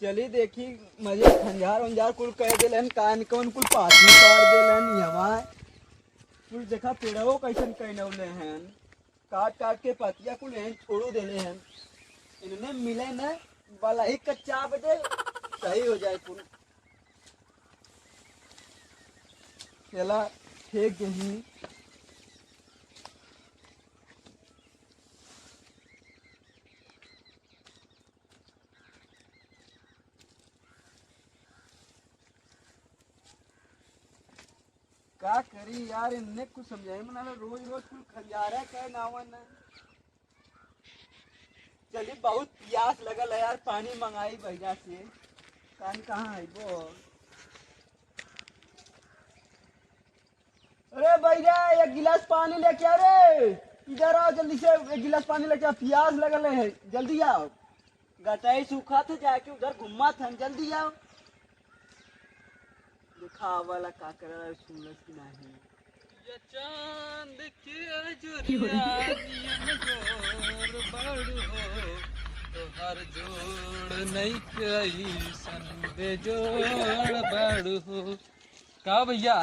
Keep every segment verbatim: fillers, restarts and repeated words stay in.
चली देखी, मजे खंजार उंजार कुल कह देलन, कान कौन कुल पाती पार देलन, यहाँ कुल देखा पेड़वो कैसन कैनौले हैं, काट काट के पतिया कुल एहन छोड़ू देले हैं। इनमें मिले न वाला ही कच्चा बदे सही हो जाए कुल। चला फेंक देही। का करी यार, इनने कुछ समझाई मना लो, रोज रोज कुल खंजारा के नावन। चली, बहुत प्यास लगल है यार, पानी मंगाई भैया से। पानी कहाँ है वो? अरे भैया, एक गिलास पानी लेके आ रे, इधर आओ जल्दी से, एक गिलास पानी लेके आओ, प्यास लगल है, जल्दी आओ। गटई सूखत है, जाके उधर घूमत हन, जल्दी आओ। देखा वाला का करे, सुनलस कि नाही। ये चांद के अजोरिया नियन गोर बाड़ू हो, तोहार जोड़ नइखे अइसन बेजोड़ बाड़ू हो। का भैया?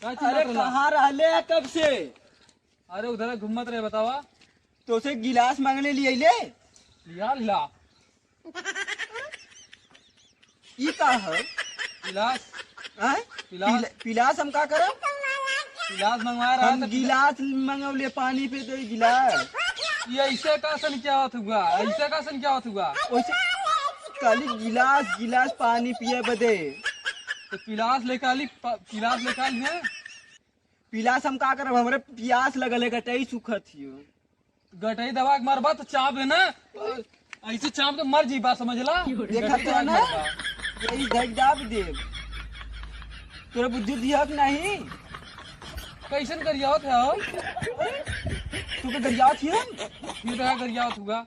का चिल्लात अरे रहला? कहाँ रहले है कब से? अरे उधर घूमत रहे, बतावा। तो से गिलास मांगने लिए ले? लिया ला। ई का है? पिलास। हैं? पिलास। पिला-, पिलास हम का करब? पिलास मंगवा रहा हम था, पिला- गिलास मंगौले पानी पे दे गिलास। ये ऐसे का सन क्या होत हुआ? ऐसे का सन क्या होत हुआ? ओइसे खाली गिलास, गिलास पानी पिए बदे। तो पिलास लेके आली, प-, पिलास लेके आली है? पिलास हम का करब? हमरे पियास लगल है, गटई सूखत हियो। गटई दबा के मरबा तो चाप है ना, ऐसे चाप तो मर जीबा, समझला? देखा गटई तो दबा ना, के मरबा। यही धक दाब देब। तोरे बुद्धि दिया कि नहीं? कैसन गरियावत है हो? तू के गरियावत ही हम? फिर देखा गरियावत हुआ।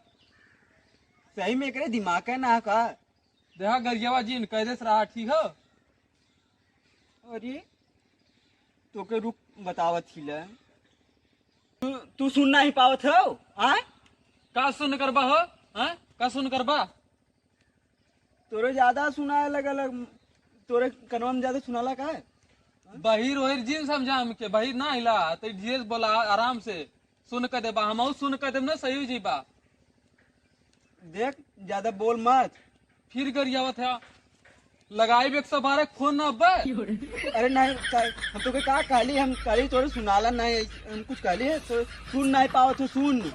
सही में एकरे दिमाग है ना का? देखा गरियावा जी, इनका देश रहा ठीक हो? अरे, तोके रुक बतावत ही ले। तू, तू सुन नहीं पावत हो, हाँ? का सुन करबा हो, हाँ? का सुन करबा? तोरे ज्यादा सुनाए लगल, तोरे कनवा में ज्यादा सुनाला का है? बहिर वहिर जिन समझा हमके, बहिर ना हिला, तो धीरे से बोला, आराम से। सुन के देबा, हमहू सुन के देब ना, सही हो जीबा। देख, ज्यादा बोल मत। फिर गरियावत है, लगाई एक सौ बारह फोन ना अब्बे। अरे नहीं, का-, हम तोके का कहली, हम कहली तोरे सुनाला नहीं, हम कुछ कहली है, तो सुन नहीं पावत हो, सुन।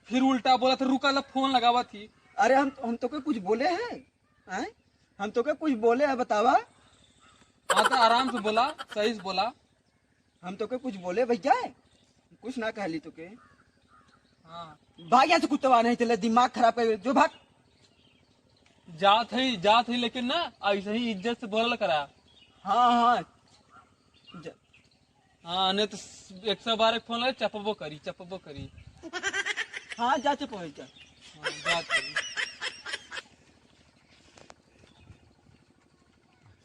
फिर उल्टा बोलत है, रुका ला फोन लगावत ही। अरे हम, हम तोके कुछ बोले हैं? हैं? हम तोके कुछ बोले हैं, बतावा? हाँ, तो आराम से बोला, सही से बोला। हम तोके कुछ बोले भैया? कुछ ना कहली तोके। हाँ। भाग यहाँ से कुत्तवा, नहीं चले, दिमाग खराब कर, जो भाग। जात है, जात है, लेकिन ना, ऐसे ही इज्जत से बोलल करा। हाँ, हाँ। जा। हाँ, नहीं तो एक सौ बारह फोन लगे, चपबो करी, चपबो करी। हाँ, जा चपबो, जा। हाँ, जा चपबो।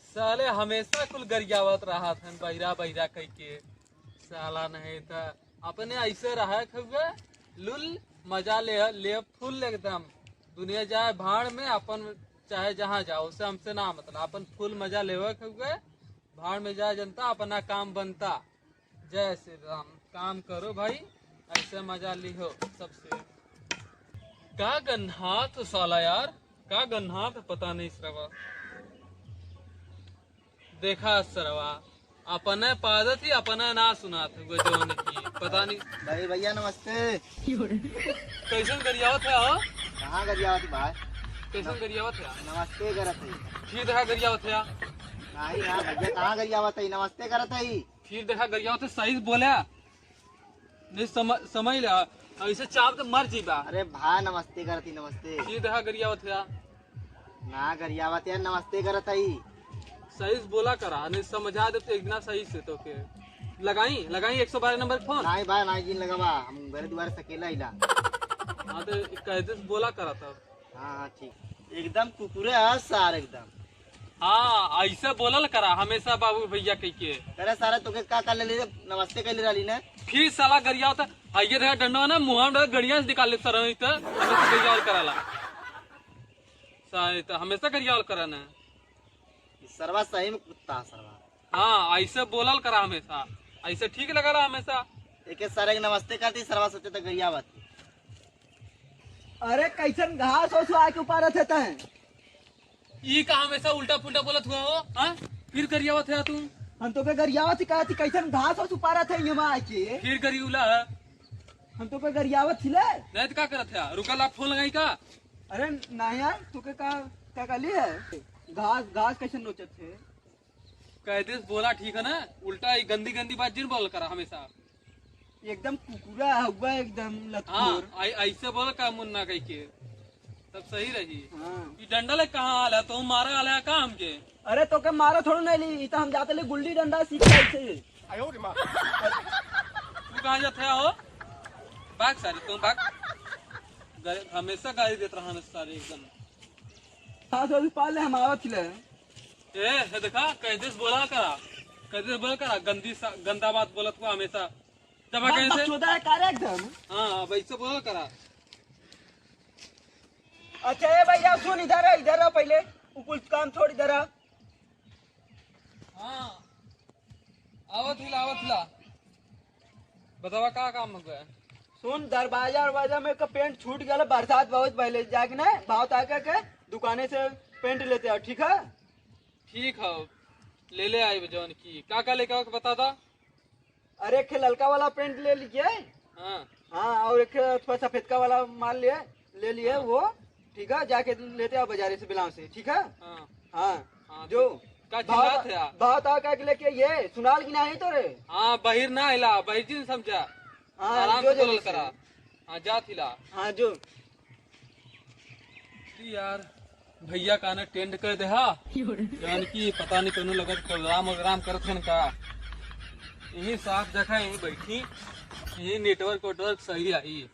साले हमेशा कुल गरियावत रहत हन, बहिरा बहिरा कह के। साला नहीं था, अपने ऐसे रहे हुए लुल, मजा ले, ले फुल एकदम। दुनिया जाए भाड़ में, अपन चाहे जहाँ जाओ, उससे हमसे ना मतलब, अपन फुल मजा लेवे हुए। भाड़ में जाए जनता, अपना काम बनता। जय श्री राम। काम करो भाई, ऐसे मजा लिहो सबसे। का गन्हात साला यार, का गन्हात पता नहीं सरवा। देखा सरवा, अपने पादत ही अपने ना सुनात हुए जौन की, पता नहीं। भाई भैया नमस्ते। कैसन गरियावत है हो? कहाँ गरियावत भाई? कैसन गरियावत है? नमस्ते करत है। फिर देखा गरियावत है। नहीं ना भैया, कहाँ गरियावत है? नमस्ते करत है। फिर देखा गरियावत है, सही से बोले। नहीं सम-, समझ ले, ऐसे चाप के मर जीबा। अरे भाई नमस्ते करत ही, नमस्ते। फिर देखा गरियावत है। ना गरियावत है, नमस्ते करत है। सही से बोला करा, नहीं समझा दे तो एक दिना सही से तोके। लगाई, लगाई एक सौ बारह नंबर के फोन। नहीं भाई, नहीं जिन लगावा, हम घरे दुआरे से अकेला अइला। हाँ, तो कायदे से बोला करा तब। हाँ, हाँ, ठीक। एकदम कुकुरे है सार एकदम। हाँ, ऐसे बोलल करा हमेशा बाबू भैया कह के। अरे सारे तोके का कर ले, नमस्ते कर ले रहली ना। फिर साला गरिया होता, आइए देखा डंडा ना, मुँह में गड़िया से निकाल ले सारा, नहीं तो हमेशा गरिया और कराला। सारे तो हमेशा गरियावल करा ना। ई सरवा सही में कुत्ता है, सरवा। हाँ, ऐसे बोलल करा हमेशा, ऐसे ठीक लगला हमेशा। एके सारे के नमस्ते करती, सरवा सोचे तो गरियावत। अरे, कैसन घास ओस आके उपारत है तैं? ई का हमेशा उल्टा पुल्टा बोलत हुआ हो, हाँ? फिर गरियावत है तू? हम तोके गरियावत ही कहत ही, कैसन घास ओस उपारत है यहाँ आके? फिर गरिउला है। हम तोके गरियावत ही ले। नहीं तो का करत है? रुका ला, फोन लगाई का? अरे नहीं यार, तोके का, का कहली है? घास, घास कैसे नोचत है? कायदे से बोला, ठीक है ना? उल्टा ई गंदी गंदी बात जिन बोलल करा हमेशा। एकदम कुकुरा हुआ, एकदम हाँ, लतखोर। ऐ-, ऐसे बोल का मुन्ना कह के, तब सही रही। हाँ। ई डंडा ले कहाँ आला है? तो मारा आला है का हमके? अरे तोके मारा थोड़ा नहीं ली, ई तो हम जाते ले गुल्ली डंडा सीख के ऐसे। तू कहाँ जात है हो? भाग सारे, तू भाग। गा-, हमेशा गाली देत रहा हमें सारे एकदम। हाँ, सर, पाल ले, हम आवत ले। ए, हे देखा, कायदे से बोला करा, कायदे से बोला करा, गंदी सा, गंदा बात बोलत हुआ हमेशा। जब बात कैसे? बकचोदा है का रे एकदम? हाँ, अब ऐसे बोला करा। अच्छा, ए भैया, सुन, इधर आ, इधर आ पहले, वो कुछ काम छोड़, इधर आ। हाँ, आवत हिला, आवत हिला। बतावा, का काम हो गया? सुन, दरवाजा उरवाजा में का पेंट छूट गया, बरसात बहुत पहले, जाके ना भाव ताका के दुकाने से पेंट लेते आओ, ठीक है? ठीक है, ले ले आइब जौन की। का का लेके आओ के बता दा। अरे, एक ठे ललका वाला पेंट ले लीजिए। हाँ। हाँ, और एक ठे थोड़ा सफेदका वाला माल लिए, ले लिए हाँ। वो, ठीक है, जाके लेते आओ बाजारे से, बिलाव से, ठीक है? हाँ। हाँ, हाँ, जो तो का भाव, चिल्लात है आप? भाव ताव का के लेके ये सुनाल की ना है तो रे। हाँ, बहिर ना हिला, बहिर जी ने समझा। हाँ, आराम जो से बोलल जल्दी से। करा। हाँ, जात हिला। हाँ, जो। ई यार, भैया का ने टेंट कर देहा। जौन की पता नहीं कौनो लगत प्रोग्राम वोग्राम करत हन का। यही साफ देखा, यही बैठी, यही नेटवर्क वेटवर्क सही आई।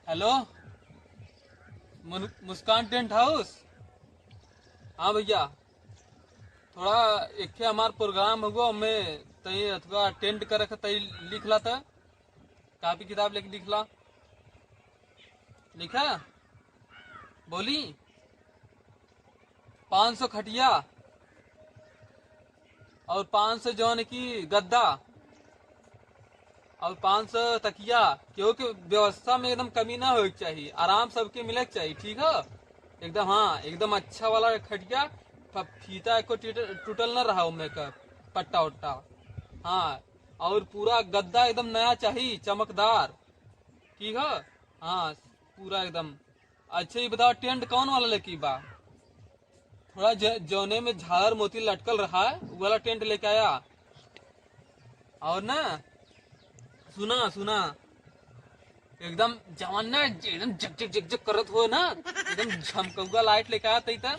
हेलो, मुन-, मुस्कान टेंट हाउस? हाँ भैया, थोड़ा एक ठे हमार प्रोग्राम हुआ, हमें तई अथवा टेंट करे के तई लिख ला था, कॉपी किताब लेके लिख ला। लिखा? बोली? पाँच सौ खटिया और पाँच सौ जौन की गद्दा और पाँच सौ तकिया, केहू के व्यवस्था में एकदम कमी ना होए के चाहिए, आराम सबके मिले के चाहिए, ठीक है? एकदम, हाँ, एकदम अच्छा वाला खटिया, फ-, फीता एको टूट-, टूटल ना रहा ओमे का, पट्टा उट्टा, हाँ, और पूरा गद्दा एकदम नया चाहिए, चमकदार, ठीक है? हाँ, पूरा एकदम। अच्छा, ये बताओ, टेंट कौन वाला लेके बा? थोड़ा ज-, जौने में झालर मोती लटकल रहा है, वो वाला टेंट लेके आया। और ना, सुना, सुना, एकदम जवान ना, एकदम जग, जग, जग, जग करत हो ना, एकदम झमकौआ लाइट लेके आया तई त,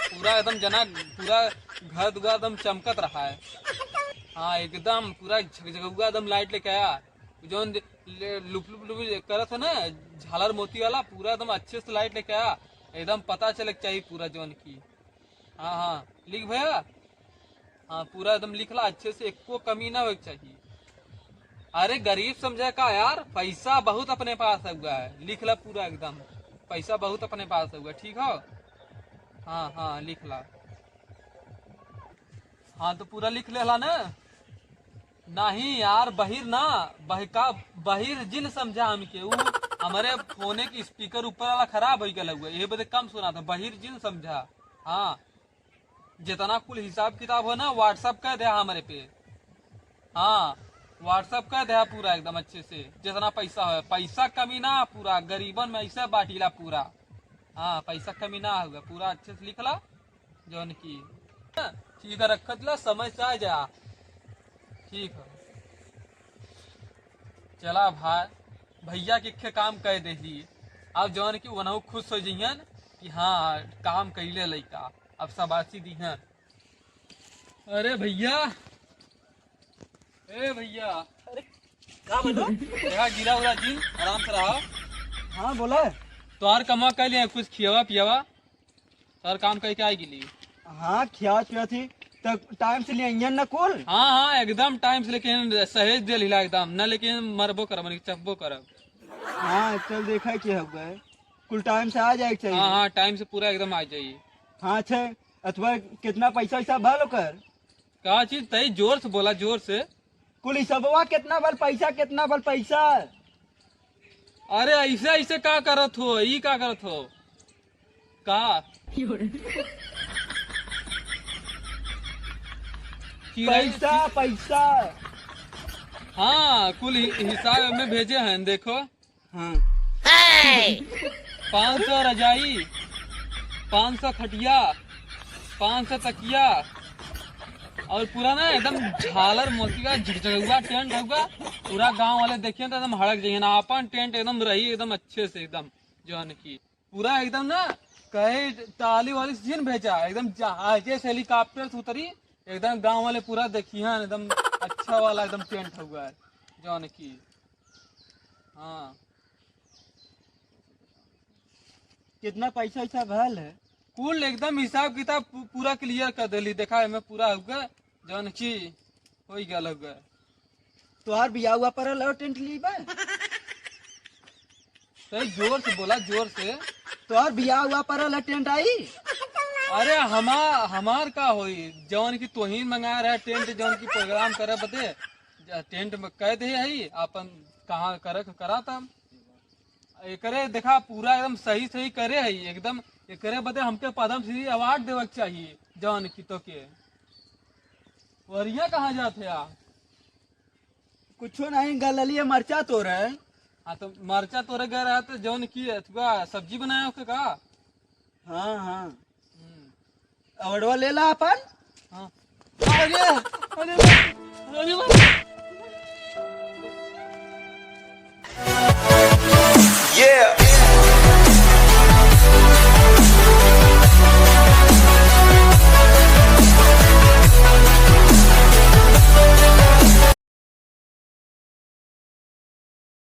पूरा एकदम जना, पूरा घर दुआर एकदम चमकत रहा है। हाँ, एकदम पूरा झकझकौआ एकदम लाइट लेके आया। जौन ले-, लुप लुप लुप करत है ना, झालर मोती वाला, पूरा एकदम अच्छे से लाइट लेके आया, एकदम पता चले के चाहिए पूरा जौन की। हाँ, हाँ, लिख भैया। हाँ, पूरा एकदम लिख ला अच्छे से, एको कमी ना होए के चाहिए। अरे गरीब समझे का यार, पैसा बहुत अपने पास हुआ है, लिख ला पूरा एकदम, पैसा बहुत अपने पास हुआ है, ठीक हो? हाँ, हाँ, लिख ला। हाँ, तो पूरा लिख लेला ना। नहीं यार, बहिर ना, बहिका, बहिर जिन समझा हमके। ऊ हमरे फोने के स्पीकर ऊपर वाला खराब हो गया हुआ, ये बदे कम सुना था। बहिर जिन समझा। हाँ, जितना कुल हिसाब किताब हो ना, WhatsApp कर दे हमरे पे। हाँ, WhatsApp कर दे पूरा एकदम अच्छे से, जितना पैसा हो। पैसा कमी ना, पूरा गरीबन में ऐसे बांटीला पूरा। हाँ, पैसा कमी ना हुआ, पूरा अच्छे से लिख ला। जौन की, ठीक है, रखत ला, समय से आ जा। ठीक है, चला भाई, भैया के खे काम कह देली। अब जौन की वनहु खुश हो जइहन कि हाँ, काम कैले लइका, अब शाबाशी दीहन। अरे भैया, ए भैया। अरे, का बोलो? यहाँ गिरा उरा जिन, आराम से रहा। हाँ, बोला। तोहार कमा कर लिया, कुछ खियावा पियावा। तोहार काम करके आई गिली। हाँ, खिया पिया थी। तो टाइम से ले आइए ना कुल। हाँ, हाँ, एकदम टाइम से लेके सहेज दिया हिला एकदम, ना लेके मरबो करब, ना चपबो करब। हाँ, चल देखा के हउए, कुल टाइम से आ जाए के चाहिए। हाँ, हाँ, टाइम से पूरा एकदम आ जाइए। हाँ, अच्छा, अथवा कितना पैसा वैसा भल ओकर? का चीज? तई जोर से बोला, जोर से। कुल हिसबवा कितना भल, पैसा कितना भल, पैसा? अरे ऐसे, ऐसे का करत हो, ई का करत हो? का? चिड़ै पैसा, पैसा। हाँ, कुल हि-, हिसाब में भेजे हैं, देखो। हाँ। पाँच सौ रजाई, पाँच सौ खटिया, पाँच सौ तकिया, और पूरा ना एकदम झालर मोती का झकझकौआ टेंट होगा। पूरा गांव वाले देखिए तो एकदम हड़क जाइए ना, अपन टेंट एकदम रही एकदम अच्छे से एकदम, जौन की पूरा एकदम ना कहे टाली वाली से जिन भेजा, एकदम जहाजे से हेलीकॉप्टर से उतरी, एकदम गांव वाले पूरा देखिहन एकदम अच्छा वाला एकदम टेंट हुआ है, जौन की। हाँ। कितना पैसा वैसा भल है? कुल एकदम हिसाब किताब पू-, पूरा क्लियर कर देली। देखा, एमे पूरा हुआ, जौन की होई गल हुआ। तोहार बियाह हुआ परल है, टेंट ली बा? सही जोर से बोला, जोर से। तोहार बियाह हुआ परल है, टेंट आई? अरे हमा-, हमार का होई, जौन की तोहिन मंगाए रहे टेंट, जौन की प्रोग्राम करे बदे, ज-, टेंट में कह दे है, अपन कहाँ करे के करा तब। एकरे देखा पूरा एकदम सही सही करे है एकदम। एकरे बदे हमके पद्म श्री अवार्ड देवे के चाहिए, जौन की तो के। और ये कहाँ जात है आ? कुछो नहीं, गललिए मरचा तोरे। हाँ, तो मरचा तोरे गए रहा तो जौन की अथवा सब्जी बनाया ओके का? हाँ, हाँ। हम्म। अवड़वा ले ला अपन। हाँ। अरे, अरे, अरे, अरे। Yeah।